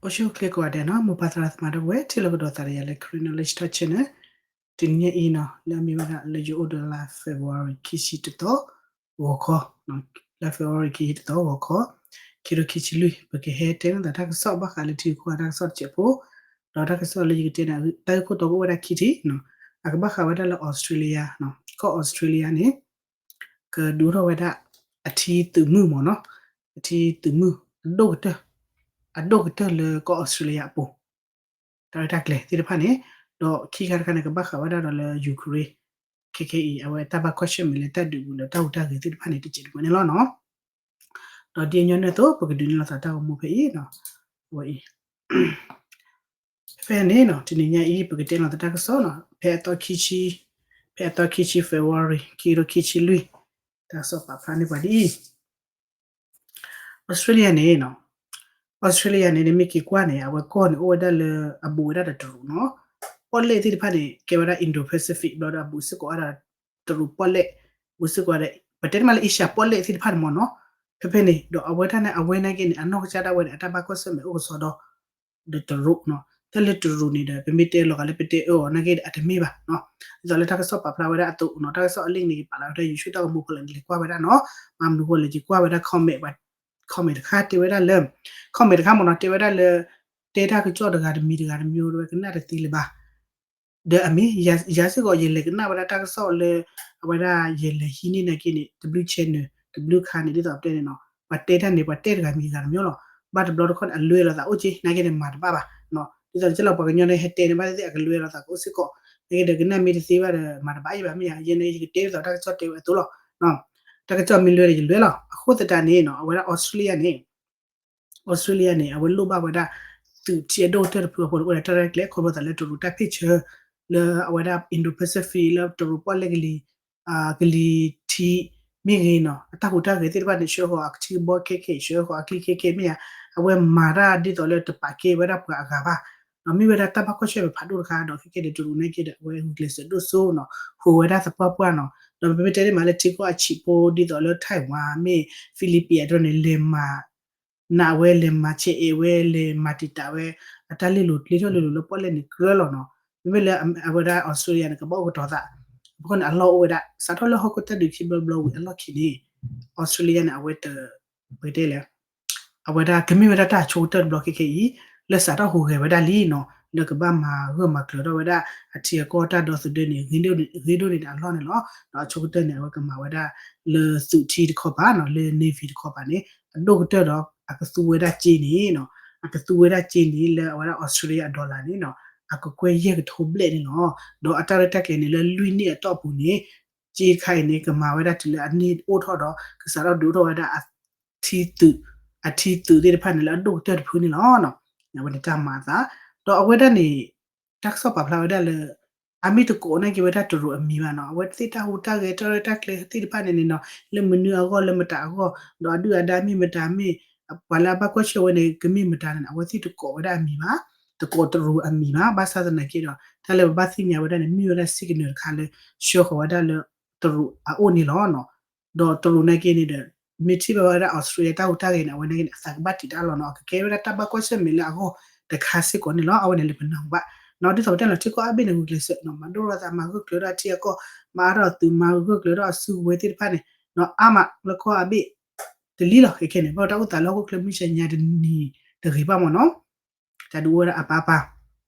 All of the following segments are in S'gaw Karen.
အိၣ်ဆူၣ်အိၣ်ချ့ကိးဂၤဒဲးနီၤ, မိၢ်ပၢ်သရၣ်သမါဒီပုၢ်ဝဲၢ် ထံၣ်လိာ်ကဒီးသးဒီးယၤလၢ Karen Knowledge Talk Channel တနံၤညါအံၤနီၤ, လၢအမ့ၢ်ဝဲဒၣ်လၢယအိၣ်ဒီးလါ February ခံဆံတသီ ဂီၤခီ, လါ February ခံဆံတသီ ဂီၤခီ, ခံကထိခံဆံလွံၢ်, ပကဟဲတဲလိာ်သးတၢ်ကစီၣ်ဘၣ်ဃးလၢထံဂုၤကီၢ်ဂၤတၢ်ကစီၣ်တစဲးဖိ, ဒီးတၢ်ကစီၣ်လၢယကတဲန့ၣ် တၢ်ဂ့ၢ်ခိၣ်တီအိၣ်ဝဲဒၣ်ခံထံၣ်နီၤ, အကဘၣ်ဃးဝဲဒၣ်လၢ Australia နီၤ, ကီၢ် Australia န့ၣ် ကဒုးအိၣ်ထီၣ်ဝဲဒၣ် အထံသုးမုၢ်မ့ၢ်နီၤ, အထံသုးမုၢ် အဒိၣ်ကတၢၢ်, အဒိၣ်ကတၢၢ်လၢကီၢ် Australia အပူၤ, တၢ်ရဲၣ်တၢ်ကျဲၤသ့ၣ်တဖၣ်န့ၣ်, ဒီးခံခါတခါန့ၣ် ကဘၣ်ဃးဝဲဒၣ်ဒီးလၢ Ukraine ခဲခဲအံၤ အဝဲတၢ်ဘၣ်ကွၢ်ဆၢၣ်မဲာ်လၢတၢ်ဒုးပူၤဒီး တၢ်ဟူးတၢ်ဂဲၤသ့ၣ်တဖၣ်န့ၣ် တစဲးတမှဲၤန့ၣ်လီၤနီၤ. ဒီးဒ်အညီနုၢ်အသိး ပကဒုးနဲၣ်လီၤသးတၢ်ဂီၤမူဖဲအံၤနီၤ, အဝဲအံၤ ဖဲန့ၣ်နီၤ တနံၤညါအံၤ ပကတဲလီၤသးတၢ်ကစီၣ်နီၤ, ဖဲအသီခံဆံ, ဖဲအသီခံဆံ February ခံကထိခံဆံလွံၢ်, တၢ်ကစီၣ်ပာ်ဖျါန့ၢ်ပှၤဒ်အံၤ, Australia န့ၣ်နီၤ, Australia န့ၣ် နမ့ၢ်က့ၤကွၢ်န့ၣ် အဝဲကီၢ်န့ၣ် အိၣ်ဝဲဒၣ်လၢအဘူးဝဲဒၣ်ဒီးတရူးနီၤ, ပီၣ်လဲၣ်သ့ၣ်တဖၣ်န့ၣ် ကဲဝဲဒၣ် Indo-Pacific ဘျီဒီးအဘူးစ့ၢ်ကီးဝဲဒၣ် တရူးပီၣ်လဲၣ်, ဘူးစ့ၢ်ကီးဝဲဒၣ် ပတဲတမံၤလၢ Asia ပီၣ်လဲၣ်သ့ၣ်တဖၣ်န့ၣ်မ့ၢ်နီၤ, ဖဲဖဲန့ၣ် ဒီးအဝဲတၢ်န့ၣ် အဝဲနာ်က့န့ၣ် အနီၢ်ကစၢ်ဒၣ်ဝဲန့ၣ် အတၢ်ဘၣ်ကွၢ်ဆၢၣ်မဲာ်အိၣ်ကစီဒီ ဒီးတရူးနီၤ, တၢ်လၢတရူးန့ၣ်ဒီး ပမ့ၢ်တဲလီၤဂာ်လၢပတဲအၢအီၤနာ်က့ဒီး အတမ့ၢ်ဘၣ်နီၤ, ဒ်သိးလၢတၢ်ကစီၣ်ပာ်ဖျါဝဲဒၣ်အသိးနီၤ, တၢ်ကစီၣ်အလံာ်န့ၣ် ယပာ်လီၤဝဲဒၣ် YouTube တၢ်ဂီၤမူဖီလာ်န့ၣ် လဲၤကွၢ်ဝဲဒၣ်နီၤ, ဘၣ်မနုၤဃိလဲၣ် ယကွၢ်ဝဲဒၣ် comment ပှၤ comment တခါတဲဝဲဒၣ်လၢ comment တခါမ့ၢ်နီၤ တဲဝဲဒၣ်လၢ တဲတၢ်ကစီၣ်တဂၤတမံၤတဂၤတမံၤ တဲဝဲကနၣ်တသ့လၢၤဘၣ် ဒီးအမ့ၢ် ယၤစ့ၢ်ကီး ယလဲၤကနၣ်ဝဲဒၣ်တၢ်ကစီၣ်လၢ အဝဲဒၣ်ယလဲၤဟံးန့ၢ်နာ်က့န့ၣ် တဘျုး channel တဘျုးခါန့ၣ် ဒ်သိးပတဲန့ၣ်နီၤ ပှၤတဲတၢ်န့ၣ် ပှၤတဲတဂၤမံၤတဂၤတမံၤလီၤ. ဘၣ်တဘျီတခီၣ်န့ၣ် အလွဲလိာ်သးအိၣ်က့ နာ်က့န့ၣ် မၤတဘၣ်ဘၣ်. ဒ်သိးကဲလီၤ ပှၤကညီန့ၣ် ဟဲတဲန့ၣ် ဘၣ်သ့ၣ်သ့ၣ်အကလွဲလိာ်သးကအိၣ်စ့ၢ်ကီး, နာ်က့ဒီးကနၣ်မ့ၢ်တသ့ဘၣ်ဒီး မၤတဘၣ်အံၤဘၣ်မ့ၢ်ဧါ, ယဲန့ၣ် ယကတဲဒ်သိးတၢ်ကစီၣ်တဲဝဲအသိးလီၤ. တၢ်ကစီၣ်မ့ၢ်လွဲဒီးယလွဲလီၤ. အဃိသတးန့ၣ်နီၤ အဝဲဒၣ် Australia န့ၣ် Australia န့ၣ် အဝဲလိၣ်ဘၣ်ဝဲဒၣ် သုးထံအဒိၣ်ကတၢၢ်တဖုအဃိန့ၣ် အိၣ်ဒီးတၢ်ရဲၣ်ကျဲၤ ခီဖျိသးလၢတရူးတၢ်ဖ့ၣ်ဆၢ လၢအဝဲဒၣ် Indo-Pacific လၢတရူးပီၣ်လဲၣ်ကလံၤ ကလံၤထံးမ့ၢ်ဂ့ၤနီၤ အတၢ်ဟူးတၢ်ဂဲၤသ့ၣ်တဖၣ်န့ၣ် ဆှၢဃီၤအထံကဘီခဲခဲ ဆှၢဃီၤအချံခဲခဲမ့ၢ်ဧါ, အဝဲမၤတၢ်ဒ်သိးလၢတပာ်ကဲဝဲဒၣ်ပှၤအဂၤဘၣ်. မ့ၢ်ဝဲဒၣ်တၢ်ဘၣ်ကွၢ်ဆၢၣ်မဲာ်ဖးဒိၣ်တခါဒီး ခဲကဲဒီးတရူးနာ်က့ဒီး အဝဲဂုာ်ကျဲးစၢးဒိၣ်စိနီၤ ဟူးဝဲဒၣ်သပှၢ်ပှၢ်နီၤ. ဒီးပမ့ၢ်တဲဒ်မးလၢထံကီၢ်အဆံးဖိဒ်သိးလၢ Taiwan မ့ၢ် Philippines အတရူးန့ၣ် လဲၤမၤ နာ်ဝဲလဲၤမၤ ဆဲးအဲးဝဲ လဲၤမၤတံာ်တာ်ဝဲ အတၢ်လဲၤလိာ်ကျဲထီၣ်လဲၤလိာ်လၢပီၣ်လဲၣ်န့ၣ်ကြၢးလီၤနီၤ. မ့မ့ၢ်လၢအဝဲဒၣ် Australia န့ၣ် ကဘၣ်အိၣ်ကတီၤသး အဃိန့ၣ် အလီၢ်အိၣ်ဝဲဒၣ် စးထီၣ်လၢဟီၣ်ခိၣ်တၢ်ဒုးခံဘျီဘျီဝံၤအလီၢ်ခံန့ၣ် Australia န့ၣ် အဝဲတ ပကတဲလဲၣ် အဝဲဒၣ်ကမ့ၢ်ဝဲဒၣ်တၢ်အဆိကတၢၢ်တဘျီခဲခဲအံၤ လၢစးထီၣ်ဟူးဂဲၤဝဲဒၣ်လံနီၤ လၢကဘၣ်မၤဂၢၢ်မၤကျၢၤထီၣ်ဝဲဒၣ် အထံအကီၢ်တၢ်ဒီသဒၢန့ၣ် ဂ့ၤဒိၣ်န့ၣ်အလီၢ်န့ၣ်လီၤ. ဒီးအဆိကတၢၢ်န့ၣ် အဝဲကမၤဝဲဒၣ်လၢသုးထံတခီပၤနီၤ လၢ Navy တခီပၤန့ၣ် အဒိၣ်ကတၢၢ်ဒီး အကသူဝဲဒၣ်စ့န့ၣ်နီၤ အကသူဝဲဒၣ်စ့န့ၣ် လၢအဝဲဒၣ် Australia အ dollar န့ၣ်နီၤ အကကွဲၢ်ယဲၢ်ကထိဘျဲၣ်န့ၣ်လီၤ. ဒီးအတၢ်ရဲၣ်တၢ်ကျဲၤန့ၣ် လၢလွံၢ်နံၣ်အတီၢ်ပူၤန့ၣ် စ့တခါအံၤန့ၣ် ကမၤဝဲဒၣ်တုၤလၢအန့ၢ်အိၣ်ထီၣ်ဒီး ကစးထီၣ်ဒုးအိၣ်ထီၣ်ဝဲဒၣ် အထံသုး အထံသုးသ့ၣ်တဖၣ်န့ၣ် လၢအဒိၣ်ကတၢၢ်တဖုန့ၣ်လီၤ. အဝဲန့ၣ်တၢ်မၤအသး ဒီးအဝဲဒၣ်န့ၣ် တၢ်ကစီၣ်ပာ်ဖျါဝဲဒၣ်လၢ အမ့ၢ်တကိးနာ်က့ဝဲဒၣ်တရူးအမံၤဘၣ်နီၤ အဝဲသ့ၣ်တၢ်ဟူးတၢ်ဂဲၤတၢ်ရဲၣ်တၢ်ကျဲၤသ့ၣ်တဖၣ်န့ၣ်န့ၣ်နီၤ လၢမနုၤအဂီၢ်လၢမတၤအဂီၢ် ဒီးအဒုၣ်အဒါမ့ၢ်မတၤမ့ၢ် ပှၤလၢအဘၣ်ကွၢ်ဆၢၣ်ဝဲန့ၣ် ကမ့ၢ်မတၤန့ၣ် အဝဲသ့ၣ်တကိးဝဲဒၣ်အမံၤဘၣ် တကိးတရူးအမံၤဘၣ် ဘၣ်ဆၣ်သနာ်က့ဒီး တၢ်လၢပဘၣ်သ့ၣ်ညါဝဲဒၣ်န့ၣ် မ့ၢ်ဝဲဒၣ် signal တခါလၢ ဆှၢဃီၤဝဲဒၣ်လၢ တရူးအအိၣ်န့ၣ်လီၤ. ဒီးတရူးနာ်က့န့ၣ်ဒီး မ့ၢ်ထံၣ်ဘၣ်ဝဲဒၣ် Australia တၢ်ဟူးတၢ်ဂဲၤန့ၣ် အဝဲနာ်က့န့ၣ် အသးကဘၣ်တံာ်တၢ်လီၤနီၤ အကကဲဝဲဒၣ်တၢ်ဘၣ်ကွၢ်ဆၢၣ်မဲာ်လၢအဂီၢ်တခါစ့ၢ်ကီးန့ၣ်လီၤ အဝဲန့ၣ်လၢပနၢ်ဟူဘၣ် ဒ်သိးပတဲလီၤထံကီၢ်အါဘ့ၣ်န့ၣ် ဂုာ်ကျဲးစၢးနီၤ မၤဒိၣ်ထီၣ်သး မၤဂၢၢ်ကျၢၤထီၣ်အထံအကီၢ် မၤအါထီၣ်အသုး မၤဂၢၢ်ကျၢၤထီၣ်အစုကဝဲၤသ့ၣ်တဖၣ်န့ၣ် နီၤအါမးလၢကီၢ်အါဘ့ၣ် တလံလီၤ ခဲခဲန့ၣ် ဘၣ်တၢ်အိၣ်သးလၢဟီၣ်ခိၣ်ချၢမုၢ်ဆါညါတနံၤတဂ့ၤဘၣ်မ့ၢ်နီၤ တၢ်ဒုးအိၣ်ဝဲဒၣ်အပၢ်ပၢ်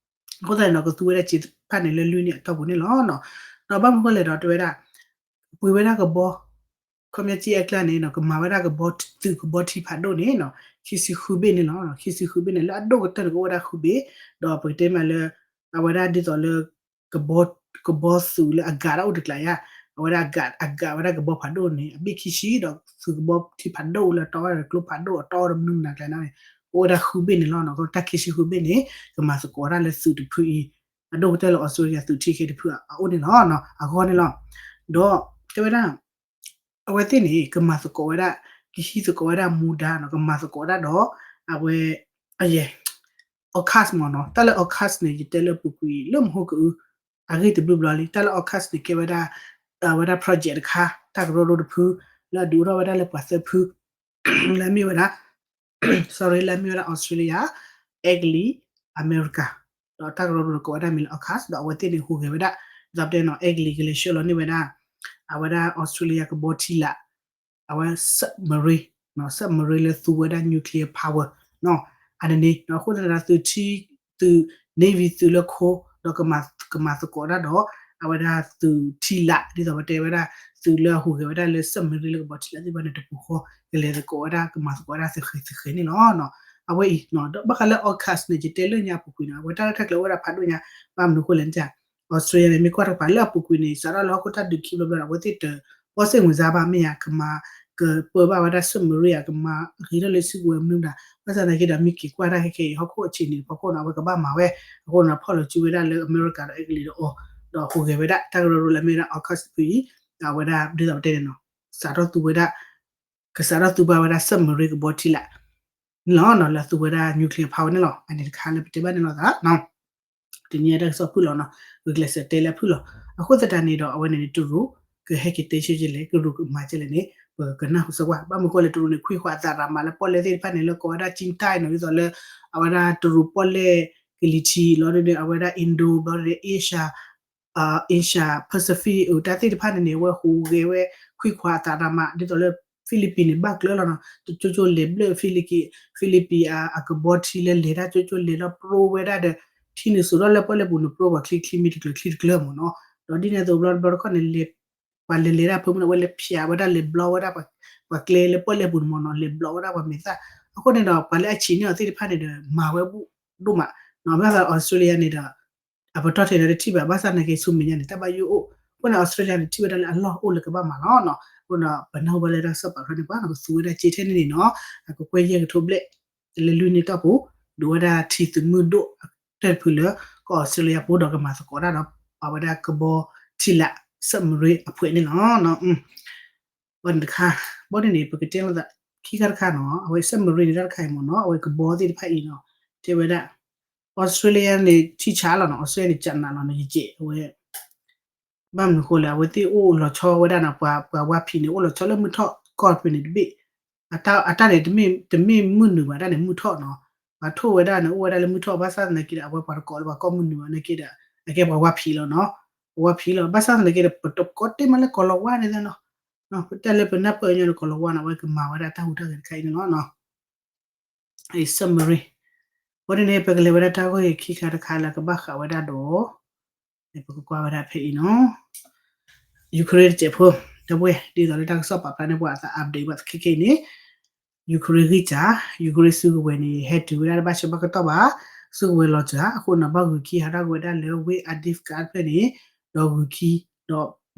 အဃိသတးန့ၣ်ဒီး ကသူဝဲဒၣ်စ့တဖၣ်န့ၣ်လၢလွံၢ်နံၣ်အတီၢ်ပူၤန့ၣ်လီၤ. ဒီးဘၣ်မနုၤဃိလဲၣ်ဒီးတဲဝဲဒၣ် ပှ့ၤဝဲဒၣ်ကဘီ ခီပညီစ့အကျါန့ၣ်နီၤ ကမၤဝဲဒၣ်ကဘီသုးကဘီထံဖးဒိၣ်န့ၣ်နီၤ ခံဆံဃုဘ့ၣ်န့ၣ်လီၤ. ခံဆံဃုဘ့ၣ်န့ၣ် လၢအဒိၣ်ကတၢၢ်န့ၣ် ကအိၣ်ဝဲဒၣ်ဃုဘ့ၣ် ဒီးပကတဲမးလၢ အဝဲဒၣ်ဒ်သိးလၢ ကဘီ ကဘီသုးလၢအဂၤတၢ်အိၣ်တကျးယါ အဝဲဒၣ်အဂၤ အဂၤဝဲဒၣ်ကဘီဖးဒိၣ်န့ၣ် အဘ့ၣ်ခံဆံဒီး သုးကဘီထံဖးဒိၣ်လၢတီဝဲဒၣ်ကျိဖးဒိၣ်အတီအီၤတမနုၤမနုၤကျါန့ၣ် ကအိၣ်ဝဲဒၣ်ဃုဘ့ၣ်န့ၣ်လီၤ. တၢ်ခံဆံဃုဘ့ၣ်န့ၣ် ကမၤသကိးဝဲဒၣ်လၢသုးတဖုအံၤ အဒိၣ်ကတၢၢ်လၢ Australia သုးထံခဲတဖုအအိၣ်န့ၣ်လီၤ အဂီၢ်န့ၣ်လီၤ. ဒီးတဲဝဲဒၣ် အဝဲသ့ၣ်န့ၣ် ကမၤသကိးဝဲဒၣ် ကဟံးသကိးဝဲဒၣ်မူဒါနီၤ ကမၤသကိးဝဲဒၣ်ဒီး အဝဲ အယဲၢ် AUKUS မ့ၢ်နီၤ တၢ်လၢ AUKUS န့ၣ် ယတဲလၢပူၤကွံာ်လၢမဟိကအု အဂ့ၢ်တဘျုးဘျီလံ တၢ်လၢ AUKUS န့ၣ် ကဲဝဲဒၣ် အဝဲဒၣ် project တခါ တၢ်ကရၢကရိတဖု လၢအဒုးအိၣ်ထီၣ်ဝဲဒၣ်လၢပှၤသၢဖု လၢအမ့ၢ်ဝဲဒၣ် sorry လၢအမ့ၢ်ဝဲဒၣ် Australia, Italy, America ဒီးတၢ်ကရၢကရိန့ၣ်ကိးဝဲဒၣ်မံၤလၢ AUKUS ဒီးအဝဲသ့ၣ်န့ၣ်ဟူးဂဲၤဝဲဒၣ် ဒ်သိးပတဲနီၤ Italy ကလဲၤဆှၢလီၤန့ၢ်ဝဲဒၣ် အဝဲဒၣ် Australia ကဘီထံလာ် အဝဲ submarine, submarine လၢသူဝဲဒၣ် nuclear power နီၤ, အန့ၣ်န့ၣ် ဒီးအဃိသတးဒီးသုးထံ သုး Navy သုးလၢခိ ဒီးကမၤသကိးတၢ်ဒီး အဝဲဒၣ်သုးထံလာ် ဒ်သိးပတဲဝဲဒၣ် သုးလၢအဟူးဂဲၤဝဲဒၣ်လၢ submarine လၢကဘီထံလာ်သ့ၣ်တဖၣ်န့ၣ် တပူၤဃီ ကလဲၤသကိးဝဲဒၣ် ကမၤသကိးဝဲဒၣ်သုးဃ့သုးဃ့န့ၣ်လီၤ. အဝဲအံၤ ဒီးဘၣ်ဃးလၢ AUKUS န့ၣ် ယတဲလၢညါအပူၤကွံာ်န့ၣ် အဝဲတၢ်ရဲၣ်တၢ်ကျဲၤအိၣ်ဝဲဒၣ်ဖးဒိၣ်ညါ ဘၣ်မနုၤအဃိလဲၣ်န့ၣ် Australia န့ၣ် မ့ၢ်ကွၢ်တကပၤလၢအပူၤကွံာ်န့ၣ် စးထီၣ်လၢဟီၣ်ခိၣ်တၢ်ဒုးခံဘျီဘျီဒီး အဝဲသ့ၣ်တ ဘီစ့ၣ်မုၢ်စါဘၣ်မ့ၢ်ဧါ ကမၤ ကပၢဘၣ်ဝဲဒၣ် submarine ဧါ ကမၤဂ့ၤထီၣ်လၢစုကဝဲၤမနုၤဒၣ် ဘၣ်ဆၣ်သနာ်က့ဒီး မ့ၢ်က့ၤကွၢ်တၢ်ခဲခဲအံၤ ဟီၣ်ခိၣ်အဆံးန့ၣ်ဖီခိၣ်န့ၣ် အဝဲကဘၣ်မၤဝဲ အဃိန့ၣ် ဖီၣ်လီၤစုဝဲဒၣ်လၢအမဲရကၤဒီး Italy ဒီးအီၤ ဒီးဟူးဂဲၤဝဲဒၣ် တၢ်ကရၢကရိလၢအမ့ၢ်ဝဲဒၣ် AUKUS ဖုအံၤ ဒီးအဝဲဒၣ်ဒ်သိးပတဲန့ၣ်နီၤ စးထီၣ်သူဝဲဒၣ် ကစးထီၣ်သူဘၣ်ဝဲဒၣ် submarine ကဘီထံလာ် န့ၣ်လီၤနီၤ လၢသူဝဲဒၣ် nuclear power န့ၣ်လီၤ. အန့ၣ်တခါလၢပတဲဘၣ်န့ၣ်လီၤသး တနံၤအံၤတၢ်ကစီၣ်ဖုၣ်လီၤနီၤ ဂုာ်ကျဲးစၢးတဲလၢအဖုၣ်လီၤ. အဃိသတးန့ၣ်ဒီး အဝဲန့ၣ်န့ၣ် တရူး ကဟဲက့ၤတဲဆၢကလဲၣ် ကရူးကမၤကလဲၣ်န့ၣ် ပကနၢ်ဟူစၢၤကွၢ် ဘၣ်မနုၤဃိလဲၣ် တရူးန့ၣ် ခွံခွါအသးရၤမးလၢပီၣ်လဲၣ်သ့ၣ်တဖၣ်န့ၣ် လၢကိးဝဲဒၣ် ကၠံတၢ်နီၤ ဒ်သိးလၢ အဝဲဒၣ်တရူးပီၣ်လဲၣ်ကလံၤထံးလီၤ အဝဲဒၣ် Indo ဘျီဒီး Asia Asia Pacific အိၣ်တၢ်သ့ၣ်တဖၣ်န့ၣ်န့ၣ် အဝဲဟူးဂဲၤဝဲ ခွံခွါအသးရၤမး ဒ်သိးလၢ Philippines န့ၣ် ဘၣ်ကျၢၤလီၤနီၤ တကၠိကၠိလဲၤဘျၢၣ် Philippines Philippines အကဘီထံလၢလဲၤတၢ်ကၠိကၠိလဲၤလီၤပြိဝဲဒၣ်ဒီး ထံန့ၣ်စိာ်ထီၣ်လၢပီၣ်လဲၣ်ပူၤန့ၣ် ပြိပှၤချံချံမ့ၢ်တကျၢၤချံတကျၢၤမ့ၢ်နီၤ ဒီးဒ်န့ၣ်အသိးဘျီတဘျီတခီၣ်န့ၣ် ပှၤလဲၤလဲၤတၢ်ဖၢမုၢ်န့ၣ် အဝဲလဲၤဖျးဝဲဒၣ်လဲၤဘျီဝဲဒၣ် ပှၤကျဲလၢပီၣ်လဲၣ်ပူၤန့ၣ်မ့ၢ်နီၤ လဲၤဘျီဝဲဒၣ်ပှၤမဲာ်သၣ် အဃိန့ၣ်ဒီး ပှၤလၢအဆံးန့ၢ်အီၤသ့ၣ်တဖၣ်န့ၣ်ဒီး မၤဝဲဘူးဒိၣ်မး ဘၣ်သး Australia န့ၣ်ဒီး အပတီၢ်ထဲန့ၣ်တထံၣ်ဘၣ် ဘၣ်ဆၣ်သနာ်က့ဆူမဲာ်ညါန့ၣ် တၢ်ဘၣ်ယိၣ်အိၣ် အဃိန့ၣ် Australia န့ၣ် ထံၣ်ဝဲဒၣ်လၢအလီၢ်အိၣ်လၢကဘၣ်မၤလီၤနီၤ အဃိဒီး ပနၢ်ဟူဘၣ်လၢတၢ်ကစီၣ်ပာ်ဖျါန့ၣ် ပှၤကသူဝဲဒၣ်စ့ထဲန့ၣ်န့ၣ်နီၤ အကကွဲၢ်ယဲၢ်ကထိဘျဲၣ် လၢလွံၢ်နံၣ်တီၢ်ပူၤ ဒုးဝဲဒၣ်ထံသုးမုၢ်ဒိၣ်တၢၢ်တဖုလၢ ကီၢ် Australia ပူၤဒီးကမၤသကိးတၢ်ဒီး အဝဲဒၣ်ကဘီထံလာ် submarine အဖှဲးန့ၣ်လီၤ. ဘၣ်န့ၣ်တခါ ဘၣ်န့ၣ်န့ၣ် ပကတဲလိာ်သး ခံခါတခါနီၤ အဝဲ submarine န့ၣ်တၢ်တခါအံၤမ့ၢ်နီၤ အဝဲကဘီသ့ၣ်တဖၣ်အံၤနီၤ တဲဝဲဒၣ် Australia န့ၣ် ထံဆးလီၤနီၤ Australia န့ၣ် ကနးလီၤနီၤ ယကဲး အဝဲ ဘၣ်မနုၤဃိလဲၣ် အဝဲသ့ၣ်အိၣ်လီၤဆီဝဲဒၣ်နီၤ ပှၤဝါဖံးန့ၣ် အိၣ်လီၤဆီလၢမုၢ်ထီၣ်ကီၢ်တဖုန့ၣ်တဘ့ၣ် အတၢ်န့ၣ် တမ့ၢ်မုၢ်နုာ်ဘၣ် တၢ်န့ၣ်မုၢ်ထီၣ်နီၤ ပှၤထိၣ်ဝဲဒၣ်န့ၣ် အိၣ်ဝဲဒၣ်လၢမုၢ်ထီၣ် ဘၣ်ဆၣ်သနာ်က့ဒီး အဝဲပှၤတကိးလၢပှၤကီၢ်မုၢ်နုာ်ဘၣ်နာ်က့ဒီး အကဲပှၤဝါဖံးလီၤနီၤ ပှၤဝါဖံးလီၤ ဘၣ်ဆၣ်သနာ်က့ဒီး ပတကိးတ့ၢ်မးလၢကီၢ်လီၤဝါန့ၣ်နီၤ ပတဲလၢပနၢ်ပၢၢ်ညီဒီးကီၢ်လီၤဝါန့ၣ် အဝဲကမၤဝဲဒၣ်တၢ်ဟူးတၢ်ဂဲၤတခါအံၤန့ၣ်လီၤ submarine အဃိန့ၣ်န့ၣ် ပကလဲၤဝဲဒၣ်တၢ်ဂီၢ်အံၤခံခါတခါလၢကဘၣ်ဃးဝဲဒၣ်ဒီး ပကကွၢ်ဝဲဒၣ်ဖဲအံၤနီၤ Ukraine တစဲးဖိ ဒီပုၢ်ဝဲၢ် ဒ်သိးလၢတၢ်ကစီၣ်ပာ်ဖျါန့ၢ်ပှၤအသး update ဘၣ်ခဲခဲအံၤန့ၣ် Ukraine ဂံၢ်စၢ် Ukraine စုကဝဲၤန့ၣ် ဟဲတုၤဝဲဒၣ်တဘၣ်ဆၢဘၣ်ကတီၢ်ဘၣ် စုကဝဲၤလီၤစၢ် အဃိန့ၣ် ဘၣ်ဂုၤခံဟးထီၣ်က့ၤဝဲဒၣ်လၢဝ့ၢ် Avdiivka တဖျၢၣ်န့ၣ် ဒီးဂုၤခံ ဒီးဒ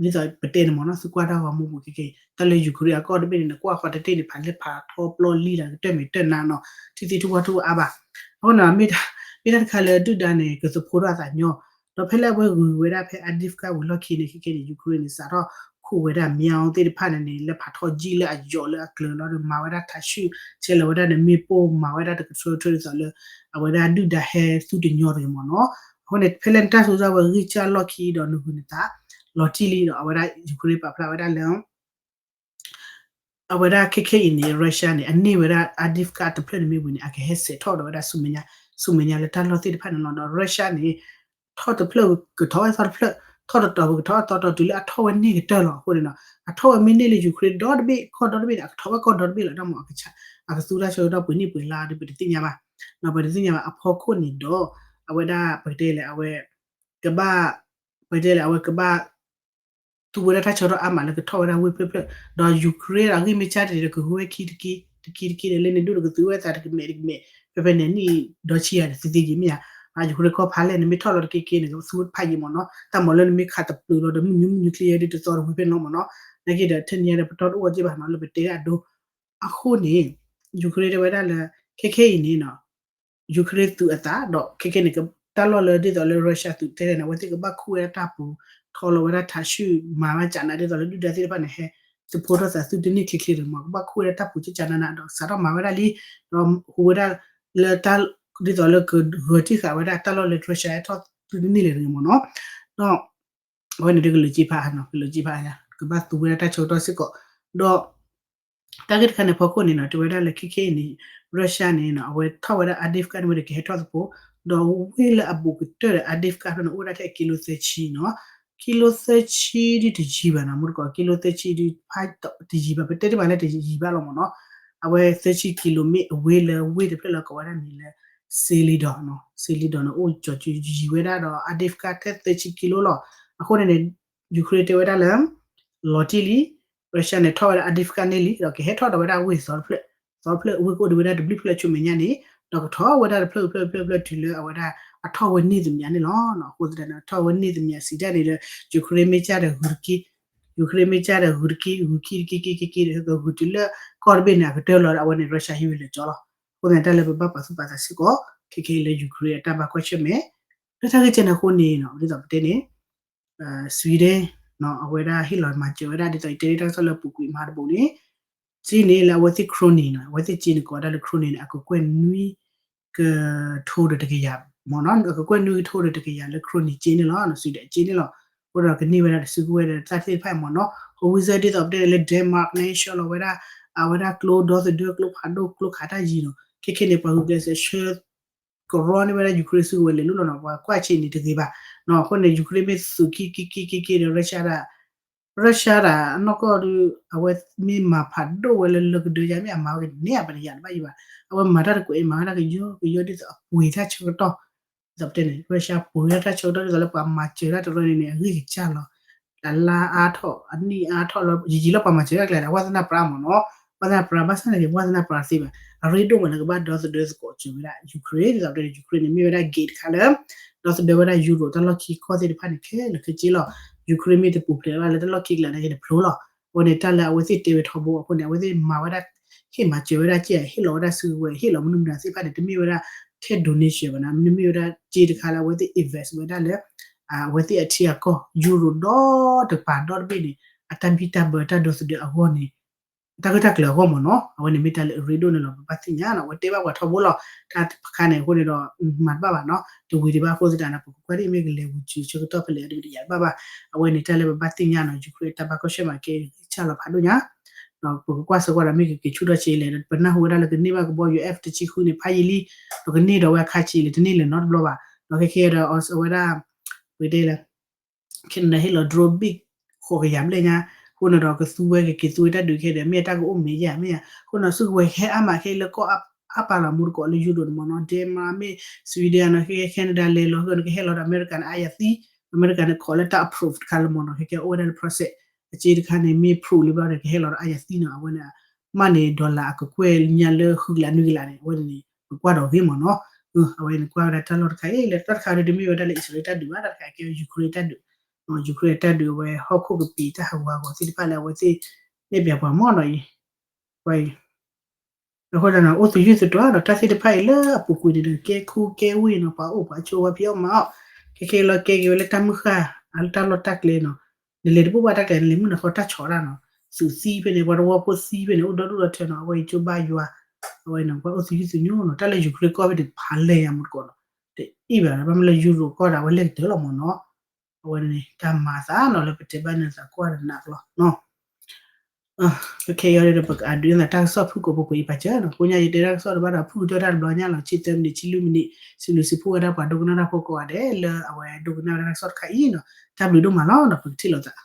်သိးပတဲန့ၣ်မ့ၢ်နီၤ သုကွၢ်တၢ်ဂီၤမူပူၤခဲခဲအံၤ တၢ်လၢ Ukraine အကီၢ်တဘ့ၣ်န့ၣ် နကွၢ်ဃီတထံၣ်န့ၣ် ဖးလဲၢ်ဖးထီပျီလံလၢကတၢၢ်မဲာ်တၢၢ်နါနီၤ ထံသံထံဝီထံဝီအါဘၣ် အဃိန့ၣ် မ့ၢ်တၢ်တခါလၢဒုၣ်ဒါန့ၣ် ကသဖှိထီၣ်အသးညီ ဒီးဖဲလၢအဝဲဂုၤဝဲဒၣ်ဖဲ Avdiivka ဝံၤလီၢ်ခံန့ၣ် ခဲခဲန့ၣ် Ukraine န့ၣ် စးထီၣ်ခူၣ်ဝဲဒၣ် missile သ့ၣ်တဖၣ်န့ၣ်န့ၣ် လၢဖးထီကံၣ်လၢအယိာ်လၢအကျၢၤလီၤဒီး မၤဝဲဒၣ်ထးဆူၣ် ဆဲးလီၤဝဲဒၣ်န့ၣ် မ့ၣ်ပိၢ်မၤဝဲဒၣ်တကထြၢထြၢဒ်သိးလၢ အဝဲဒၣ်ဒုၣ်ဒါဟဲသူတညီတဂ့ၤမ့ၢ်နီၤ အဃိန့ၣ် ဖဲလၢနတၢ်စိၤအဝဲဂံၢ်စၢ်လီၢ်ခံဒီးနဂုၤနသး လီၤတံၢ်လံဒီး အဝဲဒၣ် Ukraine ပာ်ဖျါဝဲဒၣ်လၢ အဝဲဒၣ်ခဲခဲအံၤန့ၣ် Russia န့ၣ် အန့ၢ်ဝဲဒၣ် Avdiivka တဖျၢၣ်န့ၣ်မ့ၢ်ဝံၤန့ၣ် အကဟဲစဲးထီၣ်ဒီးဝဲဒၣ်ဆူမဲာ်ညါ ဆူမဲာ်ညါလၢတၢ်လီၢ်သ့ၣ်တဖၣ်န့ၣ်လီၤ. ဒီး Russia န့ၣ် ထီၣ်တဖျၢၣ်ကထီၣ်ဝဲသီတဖျၢၣ် ထီၣ်တတီၤကထီၣ်အသီတီၤတုၤလၢအထီၣ်ဝဲန့ၢ်ကတၢၢ်လီၤ. အဃိန့ၣ်ဒီး အထီၣ်ဝဲမ့ၢ်န့ၢ်လၢ Ukraine ဒီတဘ့ၣ် ကီၢ်ဒီတဘ့ၣ်န့ၣ် အကထီၣ်ဝဲကီၢ်ဒီတဘ့ၣ်လီၤ. တၢ်မ့ၢ် အကသူတၢ်ဆၢကတီၢ်ပှဲၤနံၣ်ပှဲၤလါဒီး ပတသ့ၣ်ညါဘၣ်. ဒီးပတသ့ၣ်ညါဘၣ် အဖီခိၣ်န့ၣ်ဒီး အဝဲဒၣ် ပကတဲလဲၣ် အဝဲ ကဘၣ် ပကတဲလဲၣ် အဝဲကဘၣ် သူဝဲဒၣ်တၢ်ဆၢကတီၢ်အါမးလၢကထီၣ်ဝဲဒၣ်ဝ့ၢ်ဖျၢၣ်ဖျၢၣ် ဒီး Ukraine အဂံၢ်မ့ၢ်စၢ်တ့ၢ်ဒီး ကဂုာ်ဝဲခံတက့ တက့တက့ဒီး လၢန့ၣ်ဒိၣ်ဒီးကသူဝဲသးတကမဲာ်တကမဲာ် ဖဲဖဲန့ၣ်နံၣ်ဒီဆံယၤဒီးသ့သ့ယံၤမ့ၢ်ဧါ. Ukraine ကီၢ်ဖးလဲၢ်န့ၣ် မ့ၢ်ထီၣ်လီၤတက့က့န့ၣ် ကသူဝဲဖးယံၤမ့ၢ်နီၤ. တၢ်မၤလၢနမ့ၢ်ခးတပျုာ်လီၤဒီး မုၢ်နံၤမုၢ်နံၤချ့ယဲဒ်တသီတဝံၤဖဲန့ၣ်လီၤမ့ၢ်နီၤ. နာ်က့ဒီး ထဲန့ၣ်ယဲဒီး ပတီၢ်တအိၣ်က့ဘၣ်နီၤ လၢပတဲဒၣ်အဒိ အဃိန့ၣ် Ukraine တဲဝဲဒၣ်လၢ ခဲခဲအံၤန့ၣ်နီၤ Ukraine သုးအသး ဒီးခဲခဲန့ၣ် တၢ်လီၢ်လၢဒ်သိးလၢ Russia သုးတဲလဲၣ်န့ၣ် အဝဲသ့ၣ်ကဘၣ်ခူၣ်ဝဲဒၣ်တၢ်ပူၤ ထီလီၤဝဲဒၣ်ထးဆူၣ် မၤဝဲကနး ဒ်သိးလၢဒုၣ်ဒါသ့ၣ်တဖၣ်န့ၣ် ဟဲသဖှိထီၣ်သးသုတန့ၢ်ချ့ချ့ဒီးမ့ၢ် ကဘၣ်ခူၣ်ဝဲဒၣ်တၢ်ပူၤကနးနးဒီး စးထီၣ်မၤဝဲဒၣ်လံ ဒီးဟူးဝဲဒၣ်လၢတၢ် ဒ်သိးလၢကဂၢၤတံၢ်ဃာ်ဝဲဒၣ်တၢ်လီၢ်လၢ Russia ဟဲထီၣ်သုတန့ၢ်လၢၤတဂ့ၤမ့ၢ်နီၤ. ဒီး အဝဲန့ၣ်ဒ်ကလုာ်ကံဖးနီၤ ကလုာ်ကံဖး ကဘၣ်သူဝဲဒၣ်တၢ်ဆၢကတီၢ်စ့ၢ်ကီး ဒီး တၢ်ဂ့ၢ်တခါန့ၣ် ဖီခိၣ်န့ၣ်နီၤ တဲဝဲဒၣ်လၢခဲခဲအံၤန့ၣ် Russia န့ၣ်နီၤ အဝဲထီၣ်ဝဲဒၣ် Avdiivka န့ၣ်ဝဲဒီးကဟဲထီၣ်သကိး ဒီးဝ့ၢ်လၢအဘူးကတၢၢ်ဒီး Avdiivka ဖျၢၣ်န့ၣ် အိၣ်ဝဲဒၣ်ထဲအကံလိသၢဆံနီၤ ကံလိသၢဆံဒ်တယံၤဘၣ်နီၤ မူတကိး ကံလိသၢဆံဒ်ဖးတယံၤဘၣ် ပတဲတ့ၢ်မးလၢတယံၤဘၣ်လီၤမ့ၢ်နီၤ အဝဲသၢဆံကံလိမ့ၢ်အဝ့ၢ်လၢဝ့ၢ်တဖျၢၣ်လၢကိးဝဲဒၣ်မံၤလၢ Soledar နီၤ Soledar န့ၣ် အိၣ်ကၠီၤကၠူယံၤဝဲဒၣ်ဒီး Avdiivka ထဲသၢဆံကံလိလီၤ အဃိန့ၣ်န့ၣ် Ukraine တဲဝဲဒၣ်လၢ လီၤတံၢ်လံ Russia န့ၣ် ထီၣ်ဝဲဒၣ် Avdiivka န့ၣ်လံ ဒီးကဟဲထီၣ်ဒီးဝဲဒၣ်ဝ့ၢ်သီတဖျၢၣ် သီတဖျၢၣ် ဝ့ၢ်ကအိၣ်ဒံးဝဲဒၣ်တဘျုးဖျၢၣ်ဆူမဲာ်ညါန့ၣ် ဒီးကထီၣ်ဝဲဒၣ်တဖျၢၣ်ဖျၢၣ်ဖျၢၣ်ဖျၢၣ်တုၤလၢအဝဲဒၣ် အထီၣ်ဝဲန့ၢ်သမံးန့ၣ်လီၤ. အဃိသတးန့ၣ် ထီၣ်ဝဲန့ၢ်သမံးစံးတၢ်န့ၣ်ဒီး Ukraine မ့ၢ်ကၢ်ဒီးဂုၤတက့ၢ် Ukraine မ့ၢ်ကၢ်ဒီးဂုၤတက့ၢ် ဂုၤခံတက့ၢ် က့က့ၢ်က့ၢ် ဒီးဂုၤတုၤလၢကီၢ်တဘ့ၣ်န့ၣ် အကတၢၢ်လီၤဒီး အဝဲန့ၣ် Russia ဟံးဝဲလၢာ်ကၠီလီၤ. အဃိသတးန့ၣ် တၢ်လၢပဘၣ်ပာ်သူၣ်ပာ်သးစ့ၢ်ကီး ခဲခဲအံၤလၢ Ukraine အတၢ်ဘၣ်ကွၢ်ဆၢၣ်မဲာ် လၢတၢ်ဂ့ၢ်ကဲန့ၣ်အဃိန့ၣ် ဒ်သိးပတဲန့ၣ် Sweden အဝဲဒၣ်ဟ့ၣ်လီၤမၤစၢၤဝဲဒၣ် ဒ်သိးယတဲလၢတၢ်ကစီၣ်လၢအပူၤကွံာ်မၤတဘိးန့ၣ် စ့န့ၣ်လၢအဝဲသ့ၣ် crony နီၤ အဝဲသ့ၣ်စ့န့ၣ်ကိးဝဲဒၣ်လၢ crony န့ၣ် အကကွဲၢ်နွံကထိဒီးတကယၤ မ့ၢ်နီၤ အကကွဲၢ်နွံကထိဒီးတကယၤလၢ crony စ့န့ၣ်လီၤ Sweden စ့န့ၣ်လီၤ. အဃိဒီးကန့ၢ်ဝဲဒၣ်တစုကဝဲၤဒီးတၢ်သ့ၣ်တဖၣ်အံၤမ့ၢ်နီၤ ဟိဝံစၢဒ်သိးပတဲန့ၣ်လၢ Denmark န့ၣ် ဆှၢလီၤဝဲဒၣ် အဝဲဒၣ်ကျိဒီသဒၢကျိဖးဒိၣ်ကျိခးတၢ်ယံၤနီၤ ခဲခဲန့ၣ် ပှၤဂုာ်ကျဲးစၢးဆှၢ ကရီန့ၢ်ဝဲဒၣ် Ukraine စုကဝဲၤလဲၤလိၤလီၤနီၤ ပှၤကွၢ်ဆ့န့ၣ်တဂ့ၤဘၣ်နီၤ အဃိန့ၣ် Ukraine မ့ၢ်သုးက့ၤက့ၤက့ၤက့ၤက့ၤဒီး Russia ဒၣ် Russia ဒၣ်အနီၢ်ကီၢ်ဒီး အဝဲမ့ၢ်မၤဖးဒိၣ်ဝဲလၢလၢကဒၢယါမ့ၢ်အမၤဝဲကန့ၢ်အပတယၤတဘၣ်ယံၤဘၣ် အဝဲမၤတၢ်တကွဲးအံၤ မၤဝဲဒၣ်ကယီကယီဒ်သိးအပှ့ၤတၢ်ဆၢကတီၢ် ဒ်သိးပတဲန့ၣ် Russia ပှ့ၤဝဲဒၣ်တၢ်ဆၢကတီၢ်ဒ်သိးလၢပှၤမၤစၢၤတၢ်တရၢန့ၣ်န့ၣ် အဂံၢ်ကစၢ်လီၤ အလါအါထီၣ် အနံၣ်အါထီၣ်လီၤ ယံာ်ယံာ်လီၤပှၤမၤစၢၤတၢ်ကျဲဒီး အဝဲသ့ၣ်နၢ်ပြးမ့ၢ်နီၤ ဝဲသ့ၣ်နၢ်ပြး ဘၣ်ဆၣ်န့ၣ် ဝဲသ့ၣ်နၢ်ပြးသ့ဘၣ် အရ့ဒိၣ်မးလၢကဘၣ်ဒီသဒၢသကိးစၢၤဝဲဒၣ် Ukraine ဒ်သိးပတဲန့ၣ် Ukraine န့ၣ် မ့ၢ်ဝဲဒၣ် gate တခါလၢ ဒီသဒၢဝဲဒၣ် Europe တၢ်လီၢ်ခံကီၢ်သ့ၣ်တဖၣ်န့ၣ် ခဲလၢာ်ခဲဆ့လီၤ Ukraine မ့ၢ်တပူၤဖျဲးဘၣ်လၢတၢ်လီၢ်ခံကလးန့ၣ် ကတဖျိလီၤ အဃိန့ၣ် တၢ်လၢအဝဲသ့ၣ်တဲဝဲထီဘိအဃိန့ၣ် အဝဲသ့ၣ်မၤဝဲဒၣ် ဟ့ၣ်မၤစၢၤဝဲဒၣ်က့ ဟ့ၣ်လီၤဝဲဒၣ်စုကဝဲၤ ဟ့ၣ်လီၤမနုၤမတၤသ့ၣ်တဖၣ်န့ၣ် တမ့ၢ်ဝဲဒၣ်ထဲ donation ဘၣ်နီၤ မ့တမ့ၢ်ဝဲဒၣ်က့တခါလၢအဝဲသ့ၣ် invest ဝဲဒၣ်လၢ အဝဲသ့ၣ်အထံအကီၢ် Europe ဒီတကပၤဒီတဘ့ၣ်န့ၣ် အတၢ်ဘံၣ်တၢ်ဘၢတၢ်ဒီသဒၢအဂီၢ်န့ၣ် တၢ်ဂ့ၢ်တၢ်ကျိၤအဂီၢ်မ့ၢ်နီၤ အဝဲန့ၣ်မ့ၢ်တၢ်လၢအရ့ဒိၣ်န့ၣ်လီၤ ပဘၣ်သ့ၣ်ညါနီၤ အဝဲတဲဘၣ်ပှၤထီဘိလီၤ တၢ်တခါန့ၣ်အဃိန့ၣ်ဒီး မၤတဘၣ်ဘၣ်နီၤ တဝံၤဒံးဘၣ်အဃိသတးန့ၣ် ပကကွၢ်ဒ်အမ့ၢ်ကလဲၤဝံၤစုဆၢကတီၢ်ဖဲလဲၣ်တဝံၤတယၤတဘၣ်ဘၣ် အဝဲန့ၣ်တၢ်လၢပဘၣ်သ့ၣ်ညါနီၤ Ukraine တၢ်ဘၣ်ကွၢ်ဆၢၣ်မဲာ်ကဲဂံၢ်စၢ်လီၤဖးဒိၣ်ညါ ဒီးပကကွၢ်စ့ၢ်ကီးဒီးမ့ၢ်ကက့ၤဆူၣ်ထီၣ်ဆံးလဲၣ် ပနၢ်ဟူဝဲဒၣ်လၢကန့ၢ်ဘၣ်ကဘီယူၤ F တဆံဃုန့ၣ် ဖးယံာ်လံ ဒီးကန့ၢ်ဒီးဝဲအခါဆံးလဲၣ် တန့ၢ်လၢၤနီတဘျီဘၣ် ဒီးခဲခဲဒီးအဝဲဒၣ် ပတဲလၢ Canada ဟ့ၣ်လီၤ drone ဘ့ၣ်ဃိးကယၤဘျဲၣ်ညါ အဃိန့ၣ်ဒီးကသူဝဲကက့ၤသူဝဲတၢ်ဒုးခဲဒီး မ့ၢ်တၢ်ကအိၣ်မ့ၢ်ယဲၢ်မ့ၢ်ယါ အဃိန့ၣ် စုကဝဲၤဟဲအါမးခဲလၢကီၢ်အါပာ်လီၤမူတကိးလၢ Europe န့ၣ်မ့ၢ်နီၤ Denmark မ့ၢ် Sweden နီၤ ခဲခဲ Canada လဲၤလီၤ ခဲန့ၣ် ကဟဲလီၤဒီး အမဲရကၤန့ၣ် အါယၤသံ အမဲရကၤန့ၣ် ခိးလၢတၢ် approve တခါလၢမ့ၢ်နီၤ ခဲခဲအိၣ်ဝဲဒၣ်လၢ process အစ့တခါန့ၣ် မ့ၢ် approve လံဘျီန့ၣ် ကဟဲလီၤဒီးအါယၤသံနီၤ အဝဲန့ၣ် မ့ၢ်န့ၣ် dollar အကကွဲၢ်ညါလၢဃုကလးနွံကလးန့ၣ် အဝဲန့ၣ် ပကွၢ်ဒီးဂ့ၤမ့ၢ်နီၤ အဝဲန့ၣ်ကွၢ်ဝဲဒၣ်တၢ်လီၢ်တခါအံၤ လၢတၢ်တခါဒီးတမ့ၢ်ဝဲဒၣ်လၢ Israel တၢ်ဒုးဘၣ် တၢ်တခါကဲ Ukraine တၢ်ဒုး Ukraine တၢ်ဒုးအဝဲဟီၣ်ခိၣ်ကပံာ်တၢ်ဟးဂူာ်ဟးဂီၤသ့ၣ်တဖၣ်လၢအဝဲသ့ၣ် နဲၣ်ပၠးပှၤမ့ၢ်နီၤအံၤ ပှၤအံၤ အဃိသတးန့ၣ် အိၣ်သယုၢ်သတွၤဒီးတၢ်သ့ၣ်တဖၣ်အံၤလၢအပူၤကွံာ်န့ၣ်ဒီး ကဲခူကဲဝ့ၢ်နီၤ ပှၤအိၣ်ပှၤဆိးပှၤဖံးအီၣ်မၤအီၣ် ခဲခဲလီၤကဲက့ၤဝဲလၢတၢ်မုၢ်ဃၢ် အတၢ်လီၢ်တၢ်ကျဲနီၤ နလဲၤတဘူၣ်ဘၣ်တၢ်ကျဲ နလဲၤမုၢ်နၤဃီတၢ်ဆီးတၢ်နီၤ သုးသံဖဲန့ၣ် ပှၤတဝီဖိသံဖဲန့ၣ် အိၣ်ဒီဒူၣ်ဒီထၢနီၤ အဝဲအံၤကၠိဘါယွၤ အဝဲန့ၣ် ပှၤအိၣ်သယုၢ်သညိနီၤ တၢ်လၢ Ukraine ကီၢ်ဖဲန့ၣ် ဖးလဲၢ်ယၤမူတကိးနီၤ တအံၣ်ဘၣ် ဘၣ်မနုၤလၢ Europe ကီၢ်ဒီး အဝဲလဲၤကတၢၢ်လီၤမ့ၢ်နီၤ အဝဲန့ၣ် တၢ်မၤအသးနီၤ လၢပတဲဘၣ်န့ၣ်သးကွၢ်ဒီးနးကလီၤနီၤ ခဲခဲအံၤဒီး ပကအဒုးနသးတၢ်ကစီၣ်ဖုၣ်ကိာ်ဖိခွံအံၤပာ်စၢၤနီၤ ကိးညါယတဲတၢ်ကစီၣ်တဘၣ်ဒီး ဖုၣ်ကတၢၢ်တၢ်တဘျီညါလီၤ ဆံသၢမံးနံး ဆံလွံၢ်မံးနံး စံးဘျုးစံးဖှိၣ်ဝဲဒၣ်ပှၤဒိကနၣ်တၢ်ဖိကိးဂၤဒဲး လၢအဝဲဒိကနၣ်ဝဲဒၣ်တၢ်ကစီၣ်တခါအံၤနီၤ တၢ်ဘျုးဒိၣ်မးလီၤနီၤ ပကထံၣ်လိာ်သး